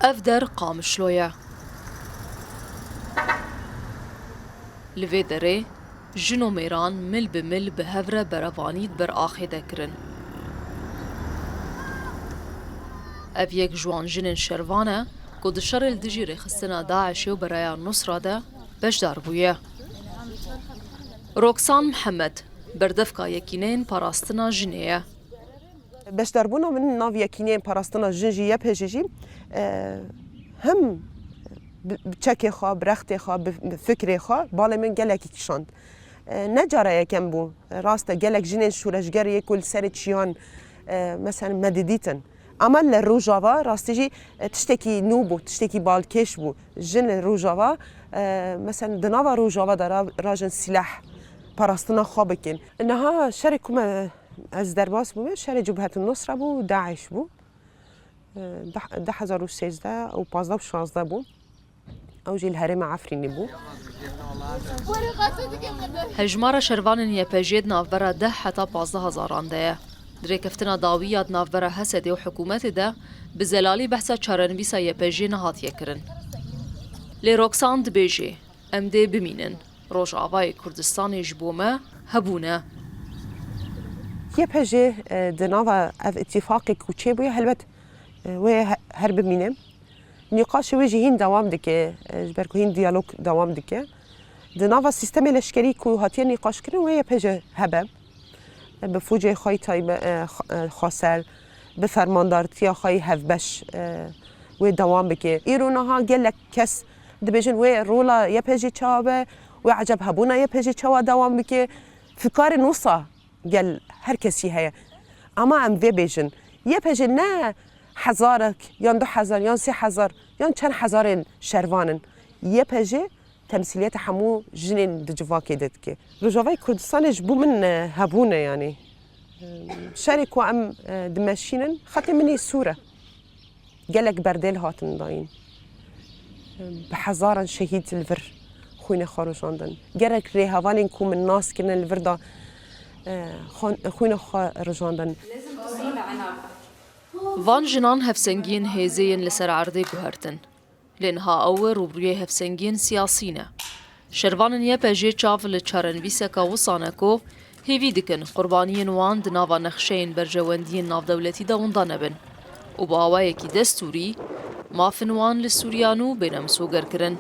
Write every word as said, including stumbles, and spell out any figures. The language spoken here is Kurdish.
Ev der Qamişlo ye. Li vê derê jin û mêran mil bi mil bi hev re berevanî di ber axê de kirin. Ev yek ji wan jinên şervan e ku di şerê li dijî rêxistina DAIŞê û beraya Nusra de beşdar bûye. Roksan Mihemed, berdevka Yekîneyên Parastina Jinê ye. Beşdarbûna min nav Yekîneyên Parastina Jin jî, Y P J jî, e, him bi, bi çekê xwe, bi rextê xwe, bi, bi fikrê xwe balê min gelekî kişand. E, ne cara yekem bû. Rast e, gelek jinên şoreşger yê ku li serê çiyan, e, mesela me didîtin. Ama li Rojava rastî jî, e, tiştekî nû bû, tiştekî balkêş bû. Jin li Rojava, e, mesela di nava Rojava de ra-, rajin sîleh parastina xwe bikin. Niha şerê ku me, ez derbas bûme, şerê Cubhetun Nusra bû, DAIŞ bû. E, deh, du hezar û sêzdeh û pazdeh û şazdeh bû. Ew jî li herêma Efrînê bû. Hejmara şervanên Y P J di navbera deh heta pazdeh hezaran de ye. Di rêkeftina dawî ya di navbera Hesedê û hikûmetê de bi zelalî behsa çarenivîsa Y P J nehatiye kirin. Lê Roksan dibêje, em dê bimînin. Rojavayê Kurdistanê ji bo me hebûn e. Y P J, e, di nava ev îtîfaqê ku çêbûye, helbet, e, wê he-, her bimîne. Nîqaşê wê jî hîn dewam dike, e, ji ber ku hîn diyalog dewam dike. Di nava sîstemê leşkerî ku hatiye nîqaşkirin, wê Y P J hebe. Bi fûcê xwe yî taybe-, e, x-, e, xweser, bi fermandartiya xwe yî hevbeş, e, wê dewam bike. Îro niha gelek kes dibêjin, wê rola Y P J çawa be, wê eceb hebûna Y P J çawa dewam bike. Fikarên wisa gel her kesî heye. Ama em vê bêjin, Y P J ne hezarek, yan du hezar, yan sê hezar, yan çend hezarên şervan in. Y P J temsîliyeta hemû jinên di civakê de dike. Rojavayê Kurdistanê ji bo min, e, hebûn e, yanî. E, şerê ku em, e, dimeşînin, xetê min ê sûr e. Gelek berdêl hatin dayîn. E, bi hezaran şehîd li vir xwînê xwe rijandin. Gelek rêhevalên ku min nas kirine li vir de, e, xwan-, xwînê xwe rijandin. Van jinan hevsengiyên hêzê yên li ser erdê guhertin. Lê niha ew rûbirûyê hevsengiyên siyasî ne. Şervanên Y P J çav li çarenivîseka wisa ne ku hêvî dikin qurbaniyên wan di nava nexşeyên berjewendiyên navdewletî de winda nebin û bi awayekî destûrî mafên wan li Sûriya nû bêne misogerkirin.